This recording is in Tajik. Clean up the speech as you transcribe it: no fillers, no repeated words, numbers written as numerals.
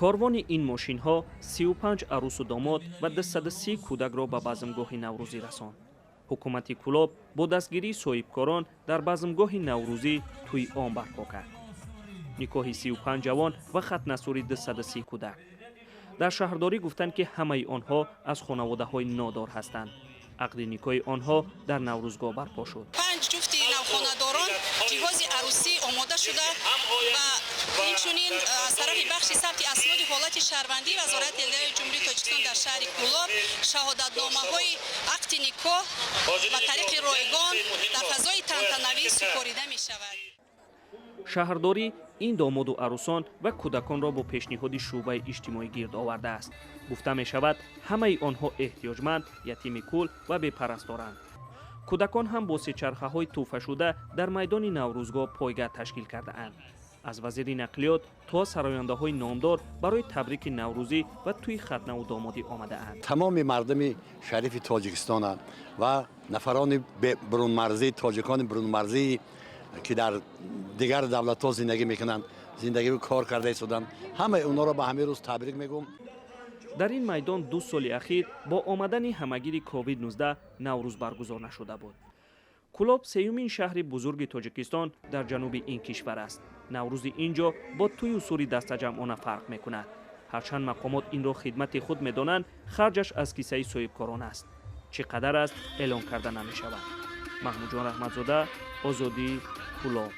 Корвони ин мошинҳо 35 арӯсу домод ва 230 кӯдакро ба базмгоҳи наврӯзӣ расонд. Ҳукумати Кӯлоб бо дастгирии соҳибкорон дар базмгоҳи наврӯзӣ тӯи ом барпо кард: никоҳи 35 ҷавон ва хатнасурии 230 кӯдак. Дар шаҳрдорӣ гуфтанд, ки ҳамаи онҳо аз хонаводаҳои нодор ҳастанд. Ақди никоҳи онҳо дар наврӯзгоҳ барпо шуд. Панҷ ҷуфти навхонадорон ҷиҳози арӯсӣ омода шуда ва инчунин аз тарафи бахши сабти асноди ҳолати шаҳрвандии Вазорати адлияи Ҷумҳурии Тоҷикистон дар шаҳри Кӯлоб шаҳодатномаҳои ақди никоҳ ба тариқи ройгон дар фазои тантанавӣ супорида мешавад. Шаҳрдорӣ ин домоду арӯсон ва кӯдаконро бо пешниҳоди шӯъбаи иҷтимоӣ гирд овардааст. Гуфта мешавад, ҳамаи онҳо эҳтиёҷманд, ятими кул ва бепарасторанд. Кӯдакон ҳам бо сечархаҳои тӯҳфашуда дар майдони наврӯзгоҳ пойга ташкил кардаанд. Аз вазири нақлиёт то сарояндаҳои номдор барои табрики наврӯзӣ ва тӯи хатнаву домодӣ омадаанд. Тамоми мардуми шарифи Тоҷикистона ва нафарони бурунмарзӣ, тоҷикони бурунмарзӣ, ки дар дигар давлатҳо зиндагӣ мекунанд, зиндагӣ кор карда истоданд, ҳамаи онҳоро ба ҳамин рӯз табрик мегӯм. Дар ин майдон 2 соли ахир бо омадани ҳамагири COVID-19 наврӯз баргузор нашуда буд. Кӯлоб сеюмин шаҳри бузурги Тоҷикистон дар ҷануби ин кишвар аст. Наврӯзи ин ҷо бо тӯю сури дастаҷамъона фарқ мекунад. Ҳарчанд мақомот инро хидмати худ медонанд, харҷаш аз кисаи соҳибкорон аст. Чӣ қадар аст, эълон карда намешавад. Маҳмудҷон Раҳматзода, Озодӣ, Кӯлоб.